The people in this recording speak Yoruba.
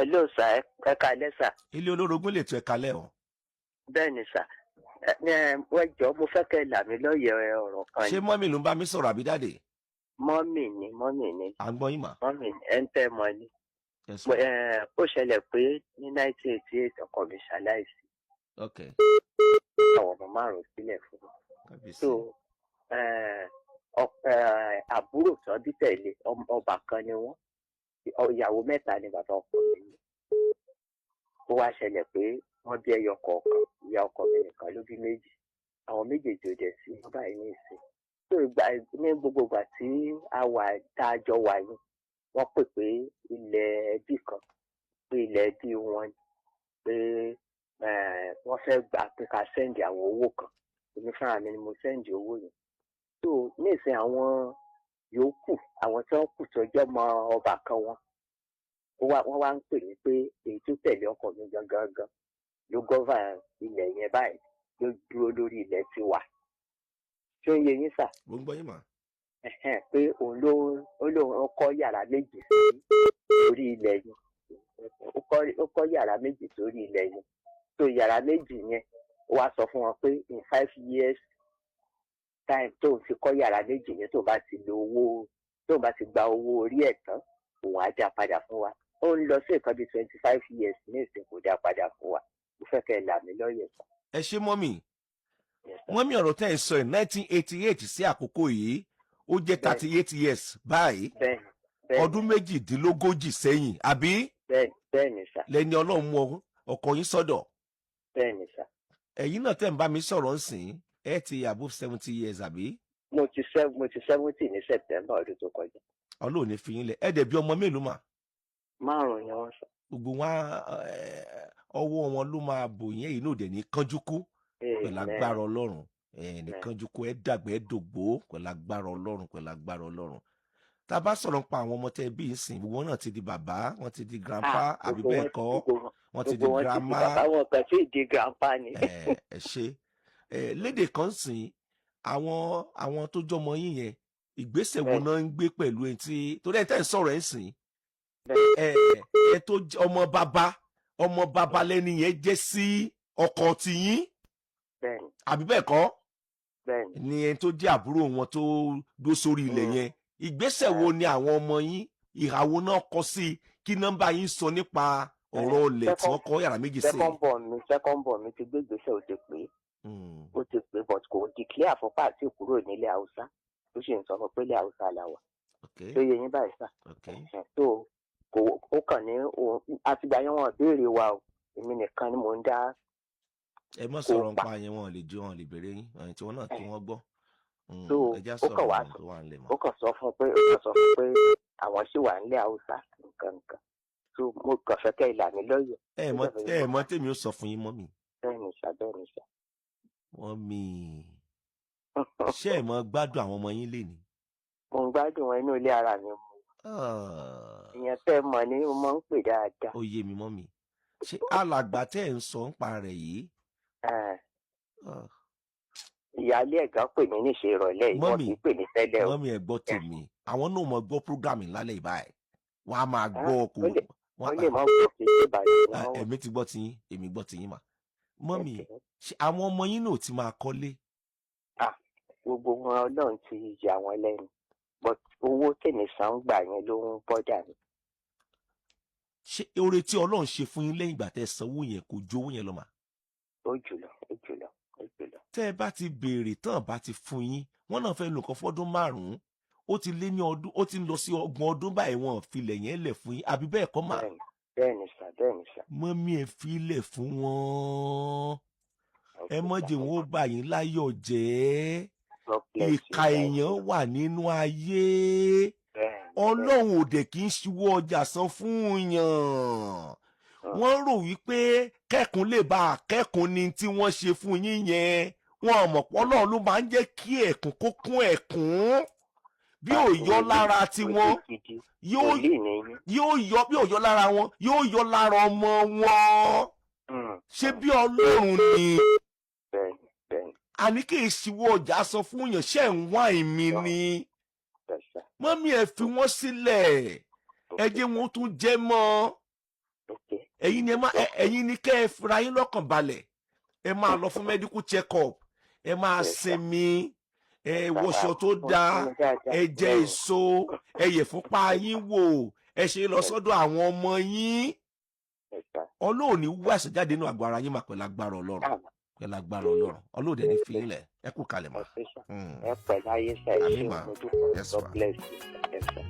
Hello sir, ẹ káalẹ́ sir. Ilé olórogún lè tó, ẹ kalẹ́ o. Bẹ́ẹ̀ ni sir. Ẹ ẹ wọ́n jọ, mo fẹ́ kẹ́ là mí lóye ọ̀rọ̀ kan Ṣé ni. Mummy ló ń bá mi sọ̀rọ̀ àbí daddy? Mummy ni, mummy ni. À ń gbọ́ yín mà. Mummy ni, ẹ ń tẹ́ mọ ni. Yes, ma. Ó ṣẹlẹ̀ pé ní 1988, ọkọ mi ṣaláìsí. Àwọn ọmọ márùn-ún sílẹ̀ fún mi. Kábíyèsí. So àbúrò tó bí tẹ̀lé, ọba kan ni wọ́n. Ìyàwó mẹ́ta ni bàbá ọkọ mi ní. Ó wá ṣẹlẹ̀ pé wọ́n bí ẹyọ kọ̀ọ̀kan, ìyá ọkọ mi nìkan ló bí méjì. Àwọn méjèèjì ò dẹ̀ sí wọn báyìí ní ìsìn. So ìgbà ní gbogbo ìgbà tí a wà tá a jọ wà yìí, wọ́n pè pé ilẹ̀ ẹbí kan, pé ilẹ̀ ẹbí wọn ni, pé wọ́n fẹ́ gbà pé ká send àwọn owó kan. Èmi fúnra mi ni mo send owó yẹn. So ní ìsìn, àwọn yòókù, àwọn tí wọ́n kù tó jẹ́ ọmọ ọba kan wọn, wọ́n wá ń pè mí pé èyí tó tẹ̀lé ọkọ mi gangan gan ló govern ilẹ̀ yẹn báyìí, ló dúró lórí ilẹ̀ tiwa. Ṣé ó ń yé yín sir? Mo ń gbọ́ yín mà. Ẹ̀hẹ́n, pé òun ló ó lóun ó kọ́ yàrá méjì sí orí ilẹ̀ yẹn, ó kọ́ yàrá méjì sórí ilẹ̀ yẹn. So yàrá méjì yẹn, ó wá sọ fún wọn pé in 5 years time tóun fi kọ́ yàrá méjì yẹn, tó bá ti lo owó, tóun bá ti gba owó orí ẹ̀ tán, òun á dá padà fún wa. Ó ń lọ sí nǹkan bíi 25 years ní ìsìn, kò dá padà fún wa. Mo fẹ́ kẹ́ ẹ là mí lọ́yẹ̀ sir. Ẹ ṣé, mummy. Yes, sir. Mummy, ọ̀rọ̀ tẹ́ ẹ sọ yìí, 1988 sí àkókò yìí, ó jẹ́ 38 years báyìí. Bẹ́ẹ̀ni. Ọdún 38 sẹ́yìn, àbí? Bẹ́ẹ̀ni sir. Lẹ́ni Ọlọ́run mú ọkọ yín sọ́dọ̀. Bẹ́ẹ̀ni sir. Ẹ̀yin náà tẹ̀ ń bá mi sọ̀rọ̀ ń sìn, ẹ ti above 70 years, àbí? Mo ti 70 ní September ọdún tó kọjá. Ọlọ́run ní fi yín lẹ̀. Ẹ dẹ̀ bí ọmọ mélòó mà? Márùn ni wọ́n sọ. Gbogbo wọn, ọwọ́ wọn ló máa bò yín. Èyí náà dẹ̀ ní kánjú kú pẹ̀lú agbára Ọlọ́run. Ẹ ní kánjú kú, ẹ dàgbà, ẹ dògbó pẹ̀lú agbára Ọlọ́run, pẹ̀lú agbára Ọlọ́run. Tá a bá sọ̀rọ̀ nípa àwọn ọmọ tẹ́ bí ń sìn, gbogbo wọn náà ti di bàbá, wọ́n ti di grandpa, àbí bẹ́ẹ̀ kọ́? Wọ́n ti di grandma. Bàbá wọn kan tí ì di grandpa ni. Ẹ ẹ ṣe ẹ lédè kan sìn, àwọn tó jọmọ yín yẹn, ìgbésẹ̀ wo náà ń gbé pẹ̀lú ẹ tí torí ẹ tẹ́ ń sọ̀rọ̀ ẹ̀ ń sìn, ẹ ẹ tó jẹ́ ọmọ bàbá, ọmọ bàbá lẹ́ni yẹn jẹ́ sí ọkọ tiyín, àbí bẹ́ẹ̀ kọ́? Bẹ́ẹ̀ni. Ni ẹni tó jẹ́ àbúrò wọn tó dó sórí ilẹ̀ yẹn, ìgbésẹ̀ wo ni àwọn ọmọ yín, ìhàwó náà kọ sí? Kí nọ́mbà yín sọ nípa ọ̀rọ̀ ilẹ̀ tí wọ́n kọ́ yàrá méjì sí? Second born mi ti gbé ìgbésẹ̀, ó ti pè é. Ó ti pè é, but kò declare fún pàtí kúrò nílẹ̀ Haúsá. Ó sì ń sọ fún pé ilẹ̀ Haúsá la wà. Tó yẹ yín báyìí sir? So kò ó kàn ní òun àtìgbà yẹn, wọn béèrè wa o. Èmi nìkan ni mò ń dá. Ẹ mọ̀ Kò sọ̀rọ̀ pa. nípa yẹn, wọn lè jó, wọn lè béèrè yín ẹ̀yìn tí wọ́n náà tí wọ́n gbọ́. So, Ẹ já ó sọ̀rọ̀ kàn wá àwọn tó wà nílẹ̀ mọ́. Ó kàn sọ fún pé àwọn ṣì wà nílẹ̀ Haúsá, nǹkan nǹkan. So mo kàn fẹ́ kẹ́ ìlànà lọ́yẹ̀. Ẹ mọ̀ tèmi ó sọ fún yín, mummy. Bẹ́ẹ̀ni sir, bẹ́ẹ̀ni sir. Mummy, ṣé ẹ mọ̀ gbádùn àwọn ọmọ yín lénìí? Mo ń gbádùn wọn, inú ilé ara mi mo. Ìyẹn tẹ́ mọ̀ ní mo máa ń pè dáadáa. Ó yé mi, mummy. Ṣé alàgbà tẹ́ ẹ̀ ń sọ ń pa rẹ̀ yìí? Ìyáálé ẹ̀gán pè mí níṣe ìrọ̀lẹ́ yìí, wọ́n Mummy, kì í pè mí tẹ́lẹ̀ o. Mummy, ẹ gbọ́ tèmi. Àwọn náà mọ̀ gbọ́ program lálẹ́ ìbáyìí, wọ́n á máa gbọ́ kó Ó lè má gbọ́, kí ṣe ìbàdàn ni wọ́n wà. Èmi ti gbọ́ tiyín, èmi gbọ́ tiyín mà. Mummy, ṣé àwọn ọmọ yín náà ti máa kọ́lé? Gbogbo wọn, Ọlọ́run ti yà wọ́n lẹ́nu, but owó tèmi san ń gbà yẹn ló ń bọ́dà mi. Ṣé oore tí Ọlọ́run ṣe fún yín lẹ́yìn ìgbà tẹ́ sanwó yẹn kò ju owó yẹn lọ mà? Ó jùlọ, ó jùlọ, ó jùlọ. Tẹ́ ẹ bá ti béèrè tán, bá ti fún yín, wọ́n náà fẹ́ lò nǹkan fọ́dún 5, ó ti lé ní ọdún, ó ti ń lọ sí 30 ọdún báyìí, wọn ò filẹ̀ yẹn lẹ̀ fún yín, àbí bẹ́ẹ̀ kọ́ mà? Bẹ́ẹ̀ni sir, bẹ́ẹ̀ni sir. Mummy, ẹ filẹ̀ fún wọn. Ẹ mọ́ jẹ́ wọn ó bà yín láyọ̀ jẹ́. God bless you, Ìka guys. èèyàn wà nínú ayé. Ọlọ́run ò dẹ̀ kì í ṣíwọ́ ọjà san fún yàn. Wọ́n rò wípé kẹ́kùn lè bá a kẹ́kùn ni tí wọ́n ṣe fún yín yẹn. Wọn mọ̀ pé Ọlọ́run ló máa ń jẹ́ kí ẹ̀kún kó kún ẹ̀kún. Bí ò yọ lára tiwọn, Gidi. yóò Wòlíì ni yín. Yóò yọ. Bí ò yọ lára wọn, yóò yọ lára ọmọ wọn. Ṣé bí Ọlọ́run ni? Bẹ́ẹ̀ni. Àní kì í ṣíwọ́ ọjà sọ fún yàn. Ṣe ń wá ìmí ni? Bẹ́ẹ̀ sir. Mummy, ẹ fi wọ́n sílẹ̀, ẹ jẹ́ wọn tún jẹ́ mọ́. Ẹ̀yin ni ẹ má ẹ̀yin ni kẹ́ ẹ fira yín lọ́kàn balẹ̀. Ẹ máa lọ fún medical check up, ẹ máa Yes, sir. sinmi, ẹ Bàbá, wọṣọ tó mo dáa, sinmi dáadáa. ẹ jẹ èso, ẹ yẹ̀ fúnpá yín wò, ẹ ṣe lọ sọ́dọ̀ àwọn ọmọ yín. Yes, sir. Ọlọ́run ní wá ẹ̀sán jáde nínú àgọ́ ara yín mà pẹ̀lú agbára Ọlọ́run. Àmín. Pẹ̀lú agbára Ọlọ́run, Ọlọ́run dẹ̀ ní fi yín lẹ̀. Ẹ kú kalẹ̀ mà. Ẹ ṣé, sir. Ẹ pẹ̀lú ayé sir, ẹ Àmín ṣé, mà. mo dúpẹ́. Yes, God ma. bless you. Yes, sir.